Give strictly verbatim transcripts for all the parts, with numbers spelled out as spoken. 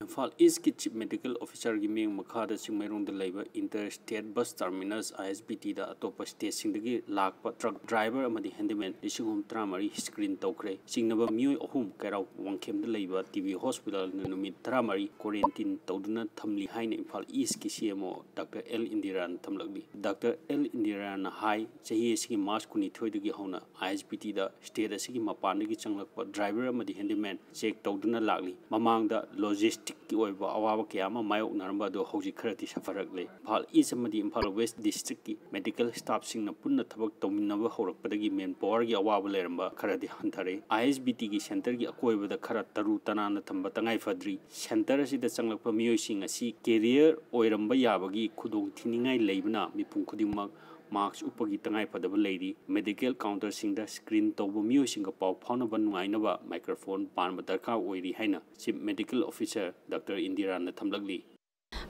ꯏꯝꯐꯥꯜ ꯏꯁꯀꯤ chief medical ꯑꯣꯐꯤꯁꯥꯔꯒꯤ ꯃꯤꯠꯌꯦꯡ ꯃꯈꯥꯗ ꯆꯤꯡꯃꯩꯔꯣꯡꯗ ꯂꯩꯕ ꯏꯟꯇꯔ ꯁ꯭ꯇꯦꯠ ꯕꯁ ꯇꯔꯃꯤꯅꯁ, ꯑꯥꯏ ꯑꯦꯁ ꯕꯤ ꯇꯤꯗ ꯑꯇꯣꯞꯄ ꯁ꯭ꯇꯦꯠꯁꯤꯡꯗꯒꯤ ꯂꯥꯛꯄ ꯇ꯭ꯔꯛ ꯗ꯭ꯔꯥꯏꯚꯔ ꯑꯃꯗꯤ ꯍꯦꯟꯗꯤꯃꯦꯟ ꯂꯤꯁꯤꯡ ꯑꯍꯨꯝ ꯇꯔꯥꯃꯔꯤ ꯁ꯭ꯀ꯭ꯔꯤꯟ ꯇꯧꯈ꯭ꯔꯦ꯫ ꯆꯤꯡꯅꯕ ꯃꯤꯑꯣꯏ ꯑꯍꯨꯝ ꯀꯩꯔꯥꯎ ꯋꯥꯡꯈꯦꯝꯗ ꯂꯩꯕ ꯇꯤ ꯕꯤ ꯍꯣꯁꯄꯤꯇꯥꯜꯅ ꯅꯨꯃꯤꯠ ꯇꯔꯥꯃꯔꯤ ꯀ꯭ꯋꯥꯔꯦꯟꯇꯤꯟ ꯇꯧꯗꯨꯅ ꯊꯝꯂꯤ ꯍꯥꯏꯅ ꯏꯝꯐꯥꯜ ꯏꯁꯀꯤ ꯁꯤ M O doctor L ꯏꯟꯗꯤꯔꯥꯅ ꯊꯝꯂꯛꯂꯤ꯫ Doctor L ꯏꯟꯗꯤꯔꯥꯅ ꯍꯥꯏ, ꯆꯍꯤ ꯑꯁꯤꯒꯤ ꯃꯥꯔꯆ ꯀꯨꯟꯅꯤꯊꯣꯏꯗꯒꯤ ꯍꯧꯅ ꯑꯥꯏ ꯑꯦꯁ ꯕꯤ ꯇꯤꯗ ꯁ꯭ꯇꯦꯠ ꯑꯁꯤꯒꯤ ꯃꯄꯥꯟꯗꯒꯤ ꯆꯪꯂꯛꯄ ꯗ꯭ꯔꯥꯏꯚꯔ ꯑꯃꯗꯤ ꯍꯦꯟꯗꯤꯃꯦꯟ ꯆꯦꯛ ꯇꯧꯗꯨꯅ ꯂꯥꯛꯂꯤ꯫ ꯃꯃꯥꯡꯗ ꯂꯣꯖꯤꯁꯇꯤꯛꯀꯤ ꯑꯣꯏꯕ ꯑꯋꯥꯕ ꯀꯌꯥ ꯑꯃ ꯃꯥꯌꯣꯛꯅꯔꯝꯕ ꯑꯗꯨ ꯍꯧꯖꯤꯛ ꯈꯔꯗꯤ ꯁꯥꯐꯔꯛꯂꯦ꯫ ꯏꯝꯐꯥꯜ ꯏꯁ ꯑꯃꯗꯤ ꯏꯝꯐꯥꯜ ꯋꯦꯁ ꯗꯤꯁꯇ꯭ꯔꯤꯛꯀꯤ ꯃꯦꯗꯤꯀꯦꯜ ꯁ꯭ꯇꯥꯐꯁꯤꯡꯅ ꯄꯨꯟꯅ ꯊꯕꯛ ꯇꯧꯃꯤꯟꯅꯕ ꯍꯧꯔꯛꯄꯗꯒꯤ ꯃꯦꯟ ꯄꯥꯋꯔꯒꯤ ꯑꯋꯥꯕ ꯂꯩꯔꯝꯕ ꯈꯔꯗꯤ ꯍꯟꯊꯔꯦ꯫ ꯑꯥꯏ ꯑꯦꯁ ꯕꯤ ꯇꯤꯒꯤ ꯁꯦꯟꯇꯔꯒꯤ ꯑꯀꯣꯏꯕꯗ ꯈꯔ ꯇꯔꯨ ꯇꯅꯥꯟꯅ ꯊꯝꯕ ꯇꯉꯥꯏ ꯐꯗ꯭ꯔꯤ꯫ ꯁꯦꯟꯇꯔ ꯑꯁꯤꯗ ꯆꯪꯂꯛꯄ ꯃꯤꯑꯣꯏꯁꯤꯡ ꯑꯁꯤ ꯀꯦꯔꯤꯌꯔ ꯑꯣꯏꯔꯝꯕ ꯌꯥꯕꯒꯤ ꯈꯨꯗꯣꯡ ꯊꯤꯅꯤꯡꯉꯥꯏ ꯂꯩꯕꯅ ꯃꯤꯄꯨꯝ ꯈꯨꯗꯤꯡꯃꯛ ꯃꯥꯁ꯭ꯛ ꯎꯞꯄꯒꯤ ꯇꯉꯥꯏꯐꯗꯕ ꯂꯩꯔꯤ꯫ ꯃꯦꯗꯤꯀꯦꯜ ꯀꯥꯎꯟꯇꯔꯁꯤꯡꯗ ꯁ꯭ꯀ꯭ꯔꯤꯟ ꯇꯧꯕ ꯃꯤꯑꯣꯏꯁꯤꯡꯒ ꯄꯥꯎ ꯐꯥꯎꯅꯕ ꯅꯨꯡꯉꯥꯏꯅꯕ ꯃꯥꯏꯀ꯭ꯔꯣꯐꯣꯟ ꯄꯥꯟꯕ ꯗꯔꯀꯥꯔ ꯑꯣꯏꯔꯤ ꯍꯥꯏꯅ ꯆꯤꯐ ꯃꯦꯗꯤꯀꯦꯜ ꯑꯣꯐꯤꯁꯥꯔ ꯗꯥꯛꯇꯔ ꯏꯟꯗꯤꯔꯥꯅ ꯊꯝꯂꯛꯂꯤ꯫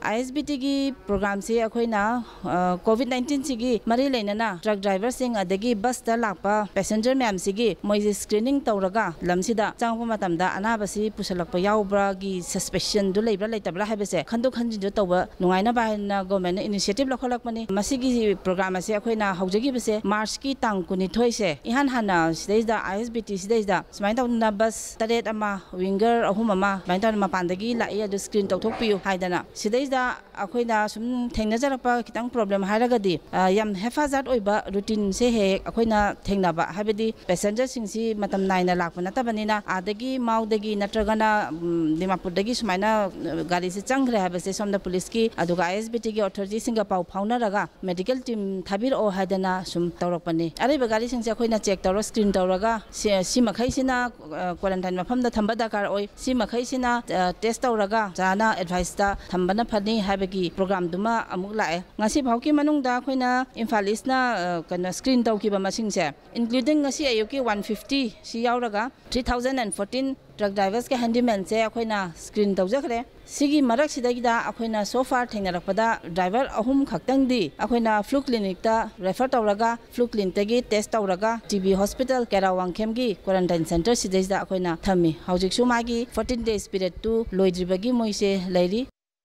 ꯑꯥꯏ ꯑꯦꯁ ꯕꯤ ꯇꯤꯒꯤ ꯄ꯭ꯔꯣꯒ꯭ꯔꯥꯝꯁꯤ ꯑꯩꯈꯣꯏꯅ, ꯑ, ꯀꯣꯚꯤꯗ ꯅꯥꯏꯟꯇꯤꯟꯁꯤꯒꯤ ꯃꯔꯤ ꯂꯩꯅꯅ ꯇ꯭ꯔꯛ ꯗ꯭ꯔꯥꯏꯚꯔꯁꯤꯡ ꯑꯗꯒꯤ ꯕꯁꯇ ꯂꯥꯛꯄ ꯄꯦꯁꯦꯟꯖꯔ ꯃꯌꯥꯝꯁꯤꯒꯤ ꯃꯣꯏꯁꯦ ꯁ꯭ꯀ꯭ꯔꯤꯅꯤꯡ ꯇꯧꯔꯒ ꯂꯝꯁꯤꯗ ꯆꯪꯉꯛꯄ ꯃꯇꯝꯗ ꯑꯅꯥꯕꯁꯤ ꯄꯨꯁꯜꯂꯛꯄ ꯌꯥꯎꯕ꯭ꯔꯥꯒꯤ ꯁꯁꯄꯤꯁꯟꯗꯨ ꯂꯩꯕ꯭ꯔꯥ ꯂꯩꯇꯕ꯭ꯔꯥ ꯍꯥꯏꯕꯁꯦ ꯈꯟꯗꯣꯛ ꯈꯟꯖꯤꯟꯗꯨ ꯇꯧꯕ ꯅꯨꯡꯉꯥꯏꯅꯕ ꯍꯥꯏꯅ ꯒꯣꯔꯃꯦꯟꯅ ꯏꯅꯤꯁꯤꯌꯦꯇꯤꯚ ꯂꯧꯈꯠꯂꯛꯄꯅꯤ꯫ ꯃꯁꯤꯒꯤ ꯄ꯭ꯔꯣꯒ꯭ꯔꯥꯝ ꯑꯁꯦ ꯑꯩꯈꯣꯏꯅ ꯍꯧꯖꯈꯤꯕꯁꯦ ꯃꯥꯔꯆꯀꯤ ꯇꯥꯡ ꯀꯨꯟꯅꯤꯊꯣꯏꯁꯦ, ꯏꯍꯥꯟ ꯍꯥꯟꯅ ꯁꯤꯗꯩꯁꯤꯗ ꯑꯥꯏ ꯑꯦꯁ ꯕꯤ ꯇꯤ ꯁꯤꯗꯩꯁꯤꯗ ꯁꯨꯃꯥꯏꯅ ꯇꯧꯗꯅ ꯕꯁ ꯇꯔꯦꯠ ꯑꯃ, ꯋꯤꯡꯒꯔ ꯑꯍꯨꯝ ꯑꯃ, ꯑꯗꯨꯃꯥꯏꯅ ꯇꯧꯗꯅ ꯃꯄꯥꯟꯗꯒꯤ ꯂꯥꯛꯏ, ꯑꯗꯨ ꯁ꯭ꯀ꯭ꯔꯤꯟ ꯇꯧꯊꯣꯛꯄꯤꯌꯨ ꯍꯥꯏꯗꯅ꯫ ꯁꯤꯗꯩꯁꯤꯗ ꯑꯩꯈꯣꯏꯅ ꯁꯨꯝ ꯊꯦꯡꯅꯖꯔꯛꯄ ꯈꯤꯇꯪ ꯄ꯭ꯔꯣꯕ꯭ꯂꯦꯝ ꯍꯥꯏꯔꯒꯗꯤ, ꯑ, ꯌꯥꯝ ꯍꯦꯐꯥꯖꯥꯠ ꯑꯣꯏꯕ ꯔꯨꯇꯤꯟꯁꯦ ꯍꯦꯛ ꯍꯦꯛ ꯑꯩꯈꯣꯏꯅ ꯊꯦꯡꯅꯕ, ꯍꯥꯏꯕꯗꯤ ꯄꯦꯁꯦꯟꯖꯔꯁꯤꯡꯁꯤ ꯃꯇꯝ ꯅꯥꯏꯅ ꯂꯥꯛꯄ ꯅꯠꯇꯕꯅꯤꯅ, ꯑꯥꯗꯒꯤ ꯃꯥꯎꯗꯒꯤ ꯅꯠꯇ꯭ꯔꯒꯅ, ꯎꯝ, ꯗꯤꯃꯥꯄꯨꯔꯗꯒꯤ ꯁꯨꯃꯥꯏꯅ, ꯑ, ꯒꯥꯔꯤꯁꯦ ꯆꯪꯈ꯭ꯔꯦ ꯍꯥꯏꯕꯁꯦ ꯁꯣꯝꯗ ꯄꯨꯂꯤꯁꯀꯤ ꯑꯗꯨꯒ ꯑꯥꯏ ꯑꯦꯁ ꯕꯤ ꯇꯤꯒꯤ ꯑꯣꯊꯣꯔꯤꯇꯤꯁꯤꯡꯒ ꯄꯥꯎ ꯐꯥꯎꯅꯔꯒ ꯃꯦꯗꯤꯀꯦꯜ ꯇꯤꯝ ꯊꯥꯕꯤꯔꯛꯑꯣ ꯍꯥꯏꯗꯅ ꯁꯨꯝ ꯇꯧꯔꯛꯄꯅꯤ꯫ ꯑꯔꯩꯕ ꯒꯥꯔꯤꯁꯤꯡꯁꯦ ꯑꯩꯈꯣꯏꯅ ꯆꯦꯛ ꯇꯧꯔ ꯁ꯭ꯀ꯭ꯔꯤꯟ ꯇꯧꯔꯒ ꯁꯤ, ꯁꯤ ꯃꯈꯩꯁꯤꯅ, ꯑ, ꯀ꯭ꯋꯥꯔꯦꯟꯇꯥꯏꯟ ꯃꯐꯝꯗ ꯊꯝꯕ ꯗꯔꯀꯥꯔ ꯑꯣꯏ꯫ ꯁꯤ ꯃꯈꯩꯁꯤꯅ, ꯑ, ꯇꯦꯁ ꯇꯧꯔꯒ ꯆꯥꯅ ꯑꯦꯗꯚꯥꯏꯁꯇ ꯊꯝꯕ ꯅ ꯐꯅꯤ ꯍꯥꯏꯕꯒꯤ ꯄ꯭ꯔꯣꯒ꯭ꯔꯥꯝꯗꯨꯃ ꯑꯃꯨꯛ ꯂꯥꯛꯑꯦ꯫ ꯉꯁꯤ ꯐꯥꯎꯒꯤ ꯃꯅꯨꯡꯗ ꯑꯩꯈꯣꯏꯅ ꯏꯝꯐꯥꯜ ꯏꯁꯅ, ꯑ, ꯀꯩꯅꯣ, ꯁ꯭ꯀ꯭ꯔꯤꯟ ꯇꯧꯈꯤꯕ ꯃꯁꯤꯡꯁꯦ, including ꯉꯁꯤ ꯑꯌꯨꯛꯀꯤ ꯋꯥꯟ ꯐꯤꯐꯇꯤ ꯁꯤ ꯌꯥꯎꯔꯒ, three thousand and fourteen truck ꯗ꯭ꯔꯥꯏꯚꯔꯁꯀ ꯍꯦꯟꯗꯤꯃꯦꯟꯁꯦ ꯑꯩꯈꯣꯏꯅ ꯁ꯭ꯀ꯭ꯔꯤꯟ ꯇꯧꯖꯈ꯭ꯔꯦ꯫ ꯁꯤꯒꯤ ꯃꯔꯛꯁꯤꯗꯩꯗ ꯑꯩꯈꯣꯏꯅ so far ꯊꯦꯡꯅꯔꯛꯄꯗ ꯗ꯭ꯔꯥꯏꯚꯔ ꯑꯍꯨꯝ ꯈꯛꯇꯪꯗꯤ ꯑꯩꯈꯣꯏꯅ ꯐ꯭ꯂꯨ ꯀ꯭ꯂꯤꯅꯤꯛꯇ ꯔꯦꯐꯔ ꯇꯧꯔꯒ, ꯐ꯭ꯂꯨ ꯀ꯭ꯂꯤꯅꯤꯛꯇꯒꯤ ꯇꯦꯁ ꯇꯧꯔꯒ, ꯇꯤ ꯕꯤ ꯍꯣꯁꯄꯤꯇꯥꯜ ꯀꯦꯔꯥ ꯋꯥꯡꯈꯦꯝꯒꯤ ꯀ꯭ꯋꯥꯔꯟꯇꯥꯏꯟ ꯁꯦꯟꯇꯔ ꯁꯤꯗꯩꯁꯤꯗ ꯑꯩꯈꯣꯏꯅ ꯊꯝꯃꯤ꯫ ꯍꯧꯖꯤꯛꯁꯨ ꯃꯥꯒꯤ ꯐꯣꯔꯇꯤꯟ ꯗꯦꯖ ꯄꯤꯔꯤꯌꯗꯇꯨ ꯂꯣꯏꯗ꯭ꯔꯤꯕꯒꯤ ꯃꯣꯏꯁꯦ ꯂꯩꯔꯤ꯫